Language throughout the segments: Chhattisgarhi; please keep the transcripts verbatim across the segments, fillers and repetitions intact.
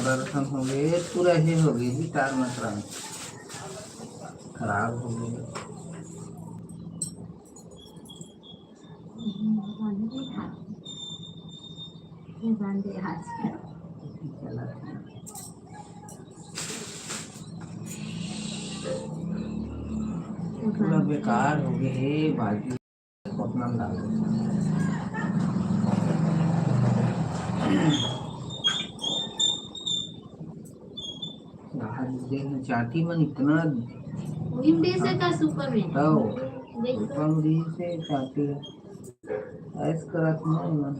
दर्शन हो गए, पूरा हे हो गए जी, तार मात्रा में खराब हो गए। पूरा बेकार हो गए हे बाजी। अपना डाल दे। आज देख, चाटी मन इतना विंडी से का सुपर में। तो देख तो। सुपर में से चाटी है। ऐस करत नहीं मन।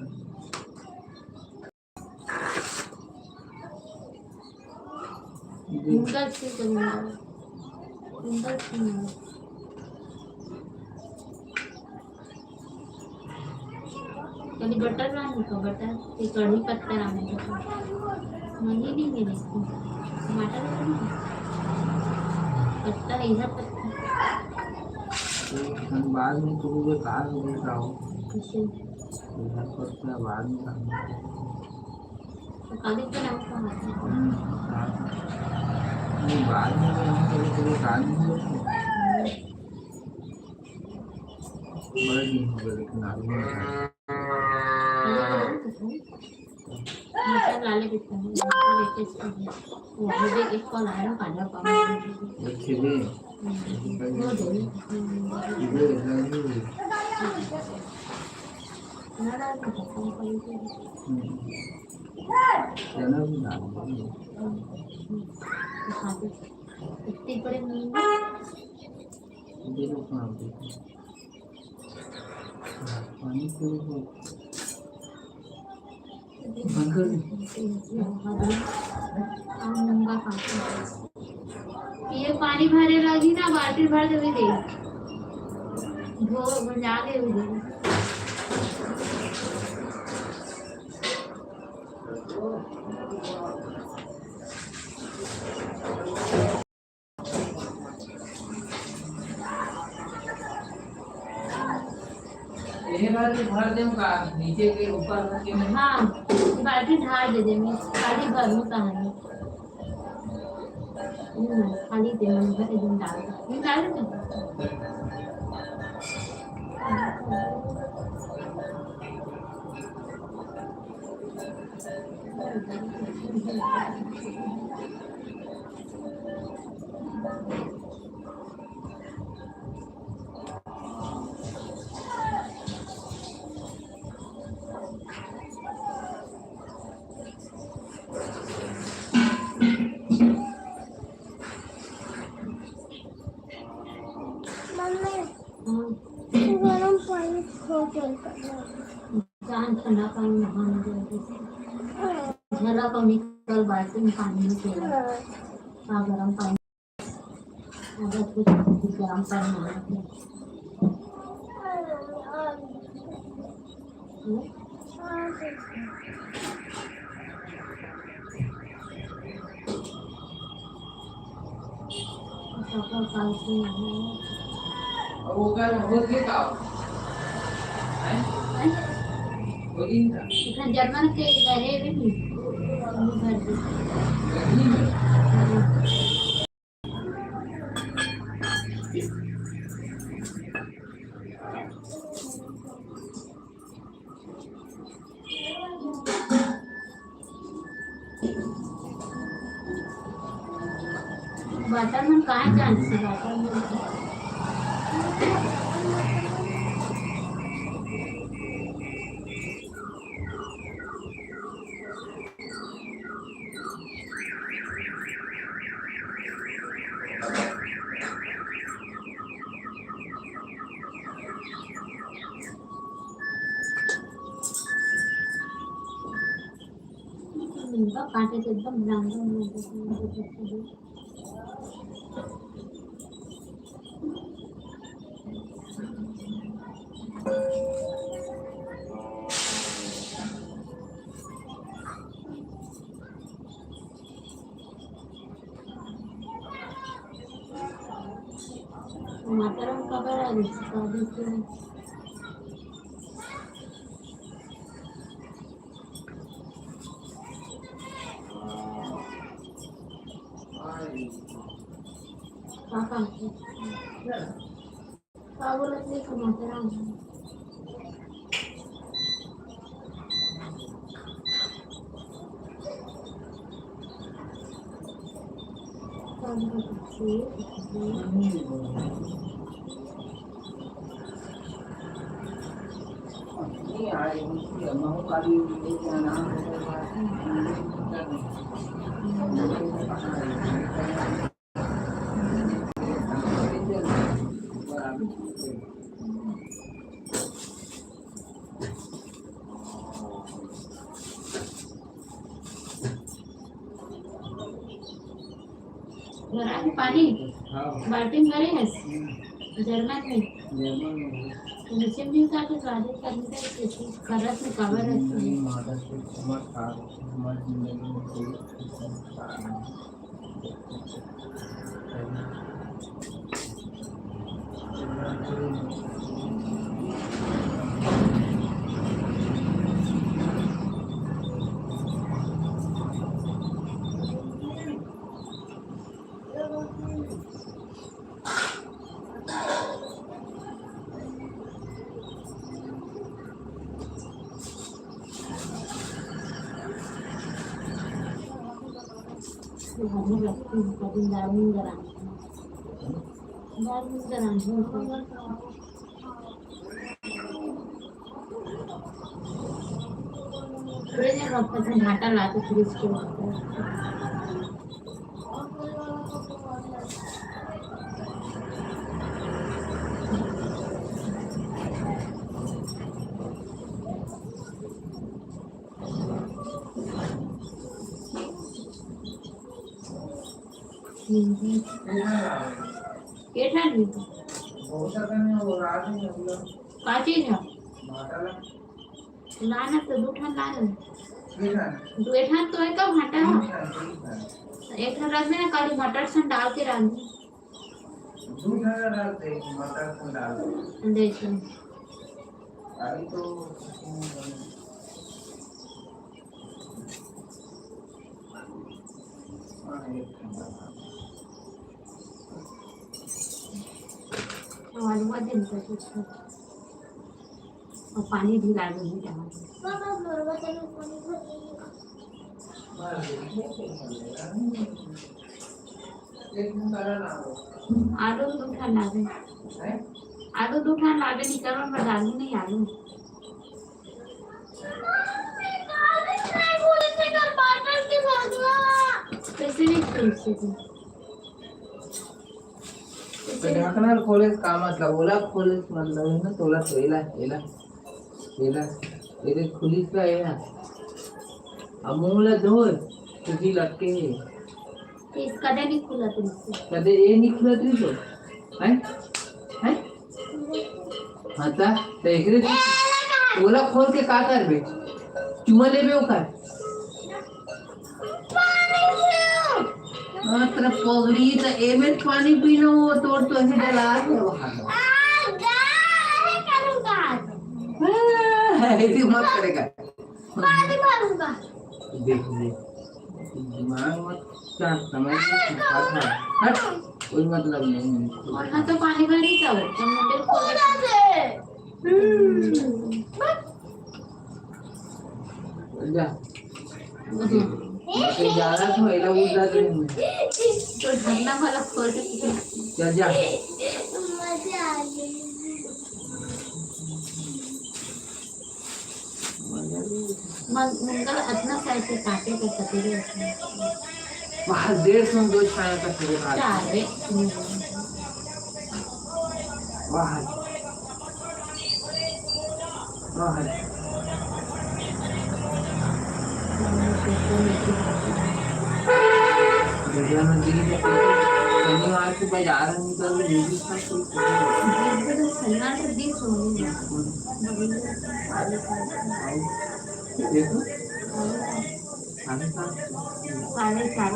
पिंपल्स की कमी है। पिंपल्स की नहीं। कभी बटर ना होता, बटर ये कढ़ी पत्ता ना होता। महीने में नहीं, टमाटर का नहीं। पत्ता है, इधर पत्ता। तो हम बाद में तो वो बेकार हो गया हो। कैसे? इधर पत्ता बाद में हम तो काली पे नाम का हाथ है। हम्म, हाँ। नहीं, बाद में तो हम कभी कभी काली में तो बड़े दिन हो गए, लेकिन आलू में खाए। मटर लाले कितना है, मटर लेके इसको है। वो भी देख, एक कॉल आया ना, कांदा पाव। वो खिले। हम्म। वो दो। हम्म। खिले, इतना नहीं हुई। ना डाल के खत्म करेंगे। हम्म। चना भी डाल दो। हम्म। खाते इतने बड़े नहीं। ये लोग कहाँ पे? पानी पूरी हो। बंद कर दे। ये पानी भरे लगी ना, बाल्टी भर देवे दे। धो, भंजा के भी दे। ये बाल्टी भर देम का? नीचे के ऊपर के में? हाँ, बाल्टी ढार दे देम, खाली भर में कहाँ है? हम्म, खाली दे, मन भर एकदम डाल दे। ये डाल दे। मम्मी, गरम पानी खोल के जान ठंडा पानी नहाने दे। झरा पानी कल बाल्टी में पानी में खेला। हाँ, गरम पानी। अगर कुछ गरम पानी नहाने दे। हम्म? पापा काल से नहीं है। अब वो कल हो गया का? हैं? हैं? हो गई ना? इतना जर्मन के रहे भी नहीं। घर पे। गर्मी में? हाँ। बाटा मन काय जानथे, बाटा मन? इनका काटे तो एकदम ब्राउन ब्राउन हो गया है। टमाटर हम कब आ रहा है? इसका भी तो। का का? का बोलत हे टमाटर? घर आके पानी? हाँ। बाल्टी में भरे हस? हम्म। जरना में? जरना में। तो नीचे भी उतार के स्वादिष्ट करने का कोशिश करत में काबर हम्म, रहती है? नहीं, माता से क्षमा था, हमारी जिंदगी में कोई भाटा लाके फ्रिज के ऊपर। के ठन? का चीज है? लाना तो दू ठन लाना। दू ठन तो है, का भाटा है? एक ठन रख देना, काली मटर सन डाल के रांधी। दू ठन डाल दे, मटर सन डाल दे। देखो। अभी तो हाँ, एक ठन डाल। आलू का दिन का कुछ। अउ पानी भी डाल दूंगी टमाटर। आलू दू ठन लाबे। आलू दू ठन लाबे, निकलवा में डालू नहीं आलू। कैसे नहीं खुल से? तो ढकना खोले से का मतलब? ओला खोले से मतलब है ना, तोला तो एला, एला, एला, एदे खुली का एला। अब मुंह ला धोए, तुझी लटके है। तो इसका दे नहीं खुला तुमसे। कदे ये नहीं खुला तुझे तो? हैं? हैं? हाँ ता, तो एकरे से ओला खोल के का करबे? चुमा लेबे ओकर? हाँ, तेरा पगड़ी तो एमे पानी पीना हो, तोर तो ऐसे डला के वहाँ। हाँ, ऐसे मत करेगा। पानी भरूंगा। देख ले, दिमाग मत चाट, समझ में कुछ था। हट, कोई मतलब नहीं है। और हाँ तो पानी भर ही जाओ, तो मुझे खोल दे। हम्म। जा। हम्म। तो ग्यारह तो एला उड़ा दे। तो ढकना वाला खोल के। जा, जा। मजा आ गई। मंगल अतना साइज के काटे के कतेरे। वाह, डेढ़ सौ दो छाया का शुरू था। चार रे। वाह। वाह। बढ़िया मंदिर है। शनिवार को बाजार में निकल के दीदी का कोई सन्नाटा दिख रही है। देखो। साढ़े सात। साढ़े चार।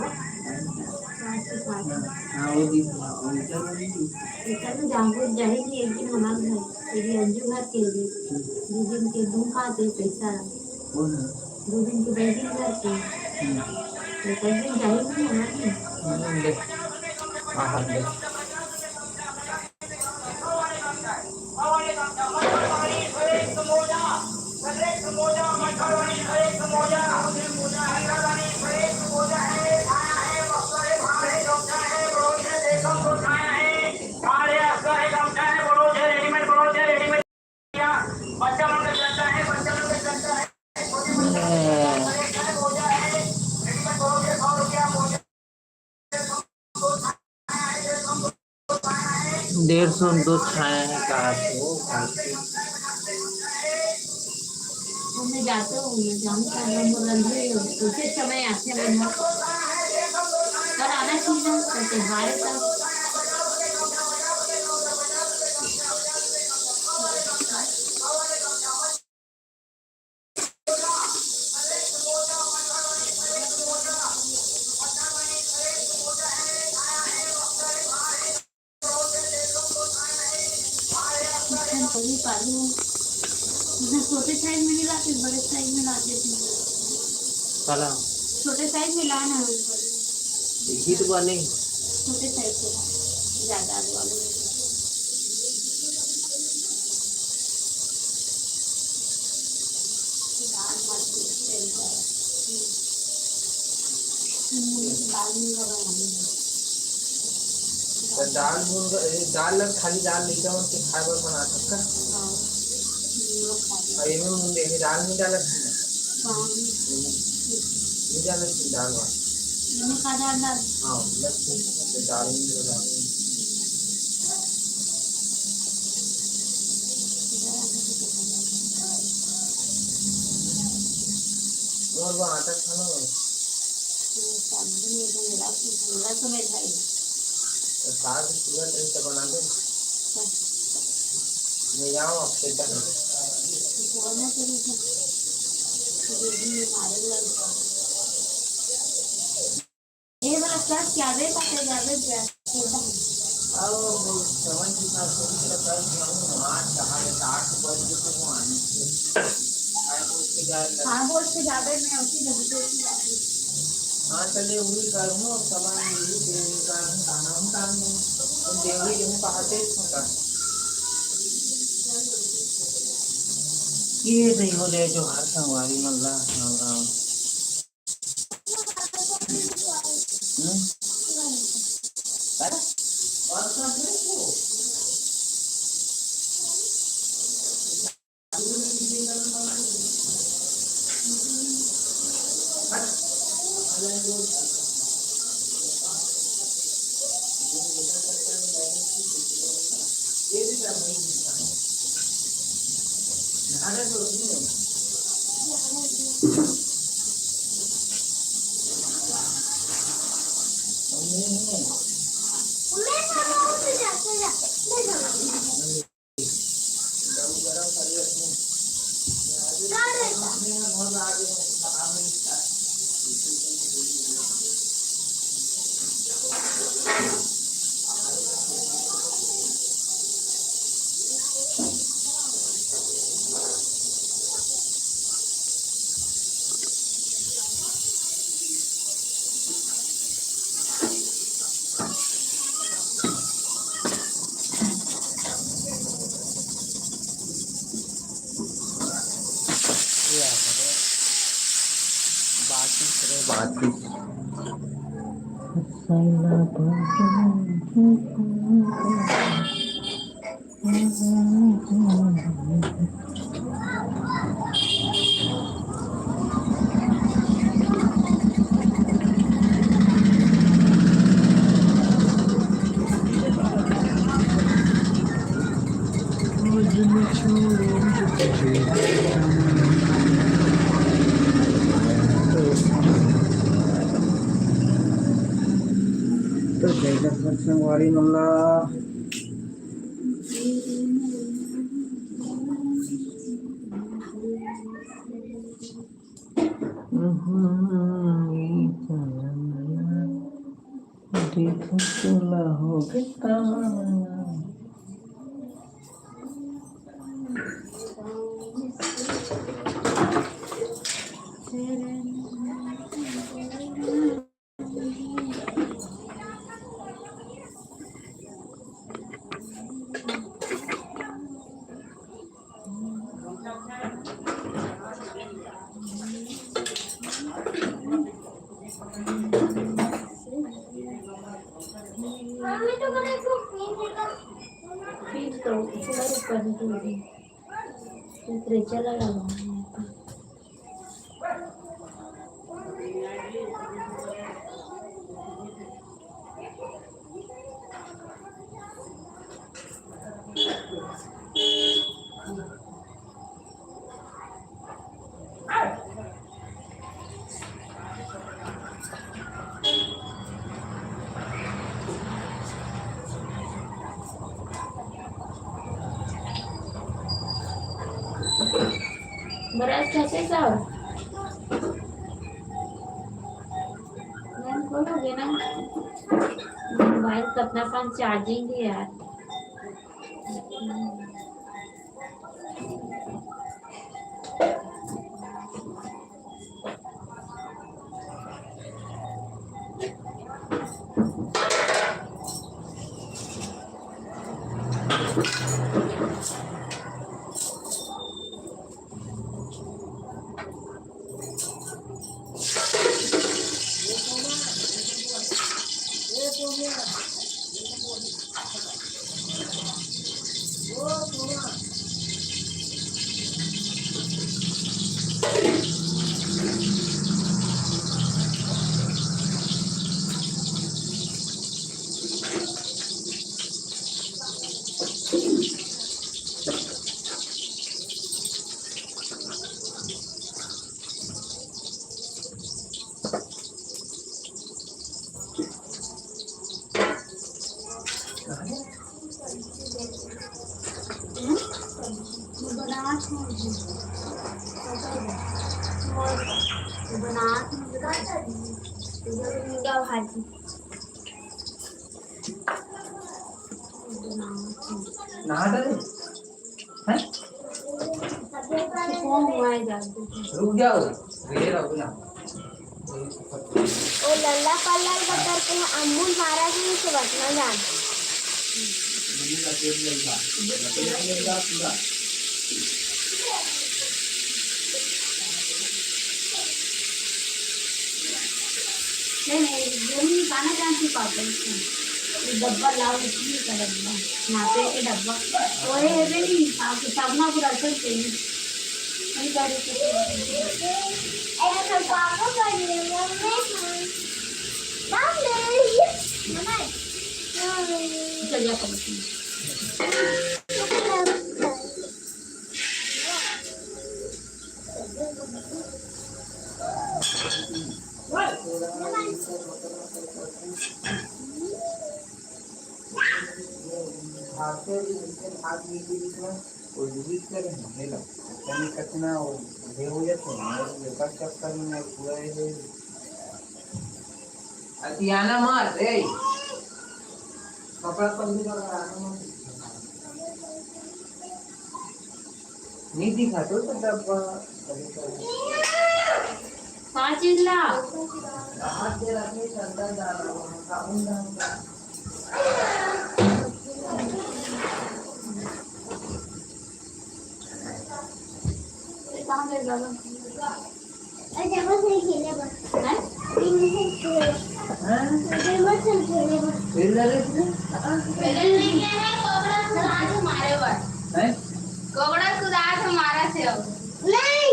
साढ़े चार। हाँ, वो भी, वो भी चल रही थी। इतना जागो जाए कि एक दिन हमारे घर, तेरी अंजू घर के लिए, दो दिन के दू का आते पैसा, वो है। दो दिन के बैग घर के, हम्म। तो कई दिन जाए नहीं हमारे। हम्म। ले। हाँ, हाँ, ले। डेढ़ सौ में दो छाया है, कहा से वो, कहा से। मैं जाते हूँ, मैं जाऊँ, पर हम लोग रंधे ही हो, उसी समय आते हैं, हम लोग। पर आना चाहिए ना, तो त्योहार है सब। इधर छोटे साइज में नहीं लाते, बड़े साइज में लाते थे। काला? छोटे साइज में लाना है। यही तो बने। छोटे साइज के ला, ज्यादा आलू वाले नहीं। दाल भात भी अच्छा है। हम्म, दाल नहीं बनाना है। तो दाल मुनगा, ए, दाल ला खाली दाल लइका मन के खाए बर बना सकत। हाँ। हम लोग खाते हैं। अउ एमे मुनगा, एमे दाल नहीं डालत है ना? हाँ। एमे नहीं डालत है दाल वा। एमे का दाल डाल? हाँ, लहसुन के दाल नहीं डालत। और वो आटा खाना हो। तो साग पूरा तरीके से बना दो। मैं जाऊँ अब खेत में। ये वाला क्या, क्या रे, क्या, क्या, क्या रे, क्या? और समझ के साथ थोड़ी सी कर दिया हूँ, आठ, साढ़े आठ बज के तो वो आने से। हाँ, बोल के जा रहे, मैं उसी जगह पे उसी बात में। हाँ, चलिए, वही करूँ, अब सामान यही दे, करूँ, खाना हम काम में। तुम देवरी गेहूँ कहाँ से होता? ये नहीं हो जाए जो हर संगवारी मन ला, राम, राम। बाती रे बाती। तो जय जगत संगवारी मन ला। तो ऊपर ऊपर ही तो टेम्परेचर लगा हुआ है। ब्रश कैसे कर? मैम, खोलोगे ना? मोबाइल का अपना फोन चार्जिंग है यार। नहा डाले? हैं? रुक जाओ, रुक जाओ ना। ओ लल्ला पल्ला ल पकड़ के अमूल मारा ही से बचना जान। नहीं, नहीं, वो नहीं गाना जानती पापा इसमें। ये डब्बा लाओ, इतनी का डब्बा, नापे के डब्बा। वो है, है नहीं, आप साबुन पूरा कर चाहिए। नहीं कर रही थी। ऐसा पापा कर रही है, मम्मी। मम्मी। मम्मी। चल जा, पापा। अतियाना मत, ए। कपड़ा पहन के रखना मत। नहीं दिखा तो, तो डब्बा। का चीज ला? हाथ दे रखने चलता जा रहा है, साबुन डाल। ये कहाँ गए बाबा? अरे, टेबल से खेले बस। हैं? टेबल से खेले। हैं? टेबल से खेले बस। खेल रहे थे? पहले लेके आए, कोबरा सुधा के मारे बस। हैं? कोबरा सुधा के मारा थे अब। नहीं।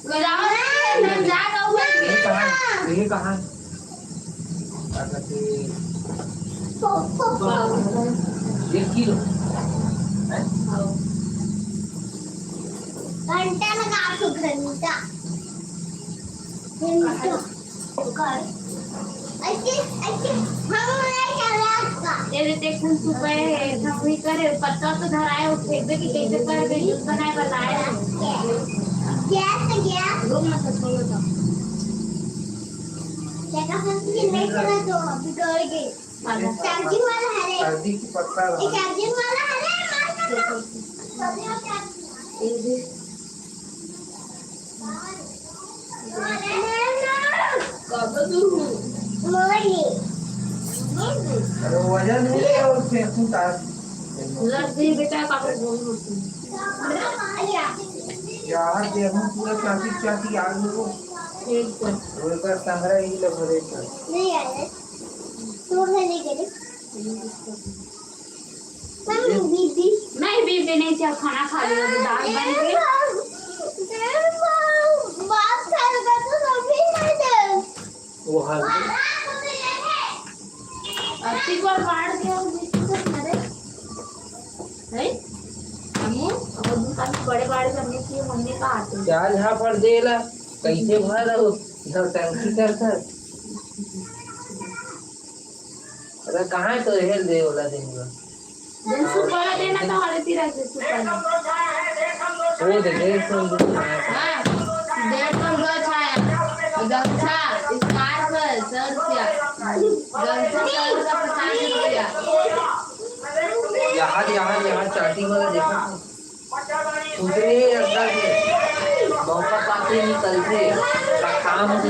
कोई रावण नहीं, नहीं, नहीं, जा रहा हूँ। ये कहाँ है? ये कहाँ है? क्या कहते हैं? पो-, पो-, पो-, एक किलो। हैं? घंटा लगा तो घंटा। घंटा। ऐसे, ऐसे, हम नहीं चला उसका। ये देख, कौन सुबह है, हम ही करे, पत्ता तो धराए, वो फेंक दे कि कैसे कर दे, जूस बनाए, बताए। Gas, gas. रुक ना, तो छोड़ो तो। देखा, हम नहीं चला तो बिगड़ गए। चार्जिंग वाला है रे। सर्दी की पत्ता ये चार्जिंग वाला है रे, मार कर दो। ये दे। अरे वजन नहीं है और फेंकू तार। लग गई बेटा, कापड़ बोल मत। यार, गेहूं पूरा चाटी चाटी आग में वो। ठीक है। वो एक बार संग्रह ही लग रहे थे। नहीं आया। तू घर नहीं गए? मम्मी, मैं भी बिने क्या खाना खा लिया, तो दाल बन गई। वो हल्दी। अति बार बाढ़ के हम बिस्कुट खा रहे। है? हमू, और दूसरा भी बड़े बाढ़ के हमने किए, मम्मी का आते हैं। चार झापड़ देला, कैसे भर रहो? इधर टंकी कर कर। अरे कहाँ है तो हेल दे वाला दिन में? दिन सुपर देना तो हमारे तीरा के सुपर। वो दे, डेढ़ सौ रुपये। हाँ, डेढ़ सौ रुपये छाया। गमछा, scarf, सौ रुपया। गमछा, सौ रुपया, पचास रुपया। यहाँ, यहाँ, यहाँ चाटी वाला देखा। उतरे अंदर में मौका पाते निकलते, काम से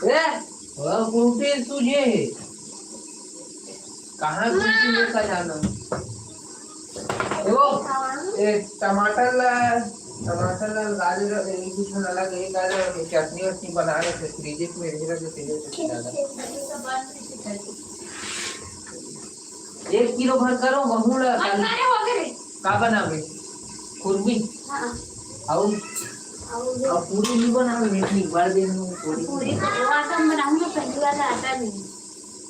ए, वो फ्रूटी सूझे हे। कहाँ फ्रूटी लेकर जाना? वो, ए, टमाटर ला, टमाटर ला गाजर, एक कुछ अलग, एक गाजर, चटनी वटनी बना के फ्रिज में रख देते हैं, ज्यादा। एक किलो भर करो, गहूं ला, अरे, अरे, हो गए रे। का बनावे? खुरमी? हाँ। अउ? अउ ये अब पूरी नहीं बनावे, मैं इतनी बार दे दूँ पूरी। पूरी तो वो आटा हम बनाऊंगा, पहली वाला आटा नहीं।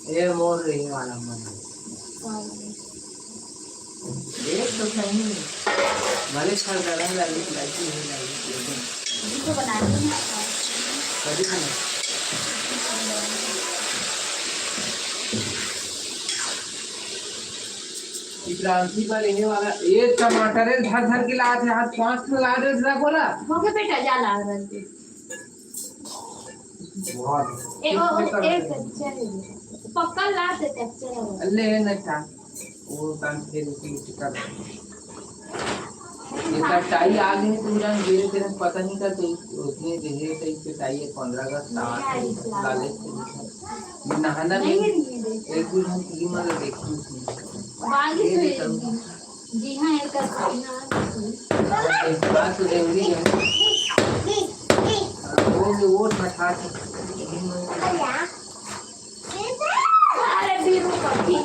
ये मोर रही वाला मन। हाँ। देख तो सही नहीं। भले खरदरा लागी, लागी नहीं लागी, लेकिन अभी तो बना ली ना। कभी नहीं। चिपरांसी पर रहने वाला, ये टमाटर है, धर धर के लात है, हाथ पांच ठो ला दे, जरा बोला। हो गया बेटा, जा ला रहा है। बहुत। ए, ओ, ओ, एक कच्चा है। पक्का ला दे, कच्चा है। ले, नहीं था। वो काम फिर उसी, उसी कर। ये कटाई आ गई तो उड़ान गिरे तेरे पता नहीं का तो उसने देहे तो इसके टाई है पन्द्रह अगस्त, सात, लाले से नहाना नहीं, नहीं। एक दिन हम तीन वाला देखी उसमें। बागी ये से देखो। जी हाँ, एक बात तो जरूरी है। हाँ, वो भी वोट बैठा था। अरे बीरू कभी।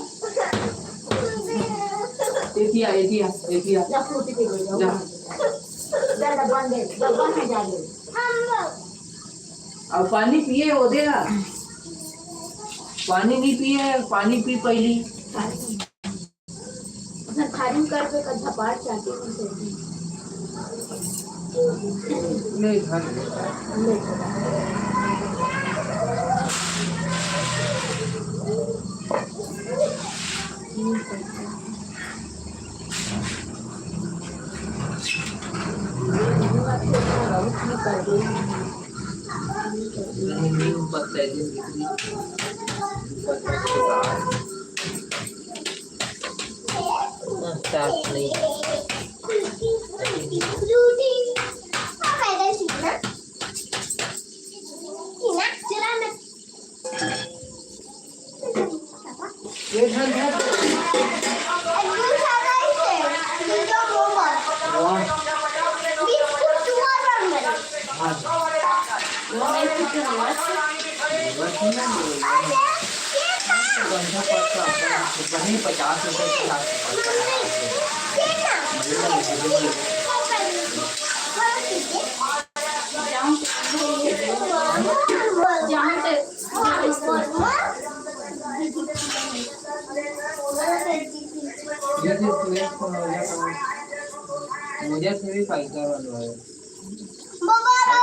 एतिया, एतिया, एतिया। जा फ्रूटी पी लो, जा। जा। जा, जा, बन दे, जा, बन है, जा दे। अब पानी पिए, वो दे ना। पानी नहीं पिए, पानी पी पहली। अपना थारी में कर दे, कच्चा पार चाहते हैं, नहीं, घर में। मुझे से भी फायदा वाला है।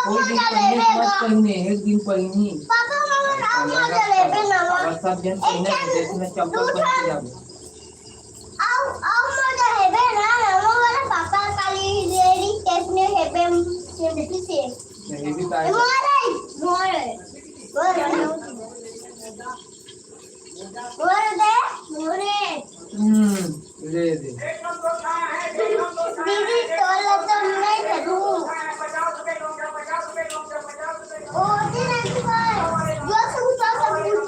कोई दिन पहने, मत पहने, एक दिन पहनी। मजा लेबे ना। और सब जन एक पहने के ड्रेस में चप्पल पहन के जाबे। आओ, आओ, मजा लेबे ना, नमो वाला पापा काली लेडी ड्रेस में हेबे, सेल्फी से। ये भी तो है। मोरे, मोरे, मोरे। मोरे दे, मोरे। हम्म, दे दे। दीदी, तोला तो मैं करूँ। ओ, दे ना, जो सुनता सब कुछ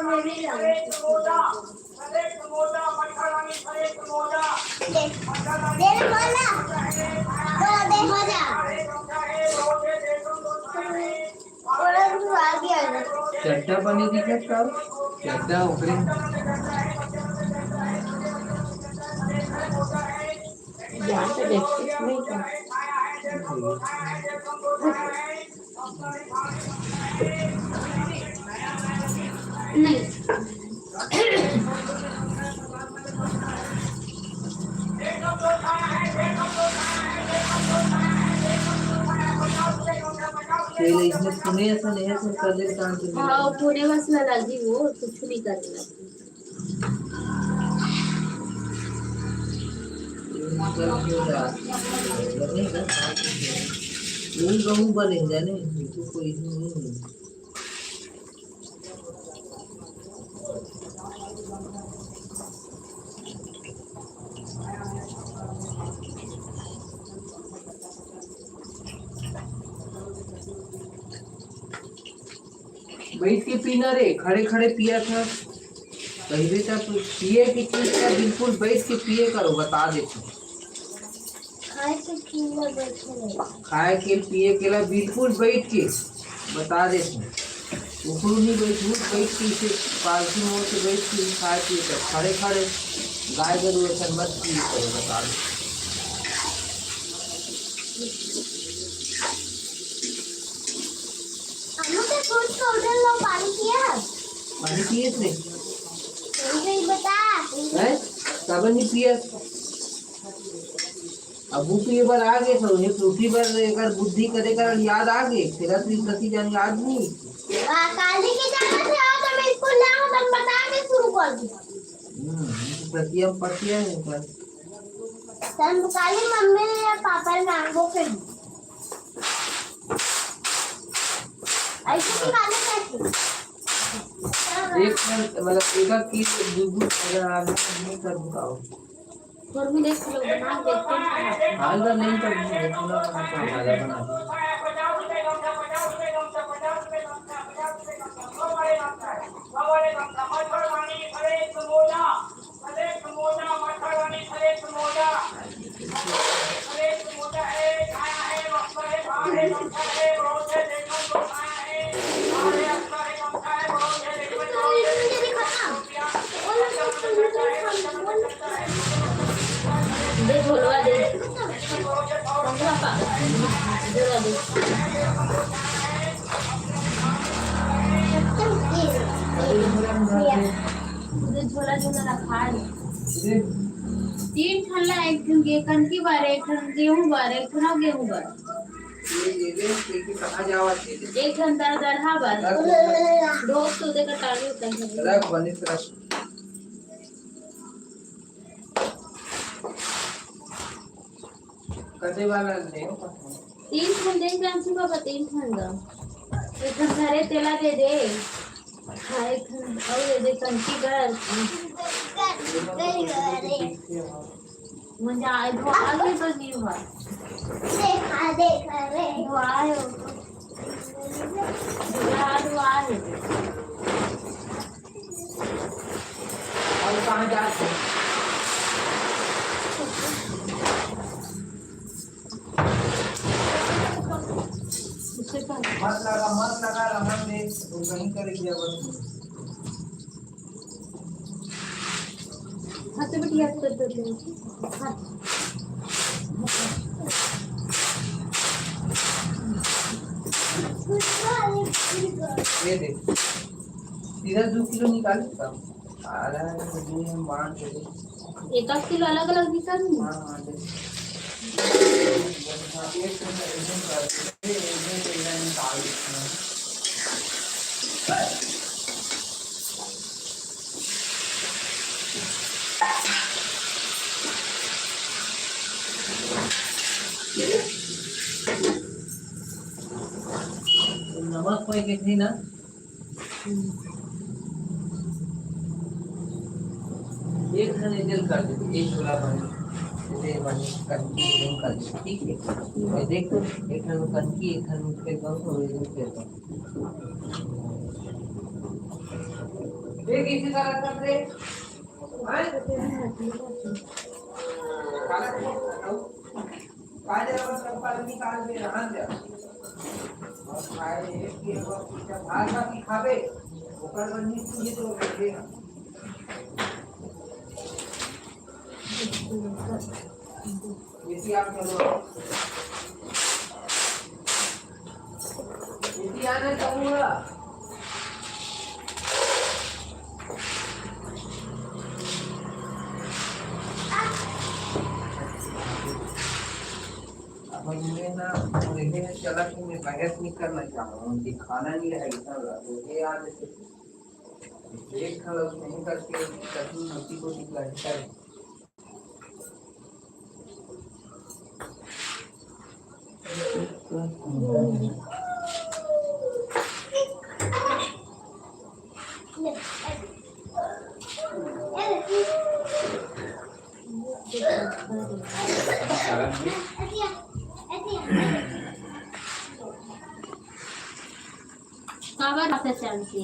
मेरे लगे। दे, दे ना, बोला। बोला, दे, मजा। चड्डा बने दिखत का? चड्डा ओकरे। यहाँ पे देखते नहीं का? नहीं। तेल इसमें पुणे ऐसा नहीं है, सर, कर दे काम के लिए। हाँ, पुणे बस लगा जी, वो कुछ नहीं करने लगी। ये मतलब क्यों था? ये गहूं बने जाने, तो कोई नहीं। बैठ के पीना रे, खड़े खड़े पिया था। कहिबे त पिए के चीज ला बिल्कुल बैठ के पिए करो, बता देथों। खाए के पीए ला बैठे रहे। खाए के पीए के ला बिल्कुल बैठ के, बता देथों। उखरू नहीं बैठू, बैठ के इसे पालथी मोड़ के बैठ के खाए पिए कर, खड़े खड़े गाय गरु ऐसा मत पिए करो, बता देथों। अनु के दूध पाउडर लो, पानी पिया? पानी पिए थे? नहीं, नहीं, बता। हैं? काबर नहीं पिया? अब वो पिए बर आ गए, तो ये फ्रूटी बर एकर बुद्धि करे कर याद आ गए, तेरा तो कति जान याद नहीं। वाह, काली के जाना थे, आओ तो मैं स्कूल जाऊँ, तब बता के शुरू कर दूँ। हम्म, ये तो प्रतियम पतिया है पर। तब काली मम्मी या पापा ने मांगो फिर। ऐसे निकाले कैसे? एक मिनट, मतलब, एक आध चीज, दू दू, अगर आप नहीं कर बताओ। फॉर्मूला एक किलो बना देते हैं। हाल का नहीं कर, पूरा बना के हमारा बना। दे झोलवा दे। झोलवा दे। दे झोला, झोला रखा है। तीन ठन ला, एक ठन गे-, कनकी बर, एक ठन गेहूं बर, एक ठन अउ गेहूं बर। एक ठन दर-, दरहा बर। ढोक तो देकर टांगे उतार। कटे वाला ले। तीन ठन दे, जानसू बाबा, तीन ठन दा। एक ठन धरे तेला दे दे। हाँ, एक ठन अउ दे दे, कंची कर। मजा आए, धोआ के तो नहीं हुआ। देखा, देखा रे। धोआ है वो तो। धोआ, धोआ है। अब कहाँ जात हे? मत लगा, मत लगा, रमन दे, वो कहीं करे दिया बस। हाथ से बिटिया कर दो। हाँ। ये दे। सीधा दो किलो निकाल देता हूँ। आ रहा है तो दो में बांट दे। एक आध किलो अलग-अलग भी कर लूँ? हाँ, हाँ, दे। हाँ, एक घंटा, एक घंटा, एक घंटा निकाल देते हैं। कोई के थे ना। एक ठन एजल कर दे, एक झोला बने, जैसे बने, कनकी एजल कर दे, ठीक है? मैं देख तो, एक ठन कनकी, एक ठन फेर कम, तो एजल फेर कम। देख, इसी तरह कर दे। हाँ? काले को, काले को सब पर निकाल दे, रहा जा। और खाए, एक, एक, जब भात साथ ही खाबे, ओकर बाद नहीं पूछे तो बैठेगा। इतिहास में लो। इतिहास में कहूँगा। अब मुझे ना, मुझे चला कि मैं बहस नहीं करना चाह रहा हूँ, दिखाना नहीं है इतना, मुझे याद है। एक खड़ा नहीं करके कभी मस्ती को दिखला है। काबर से चलती?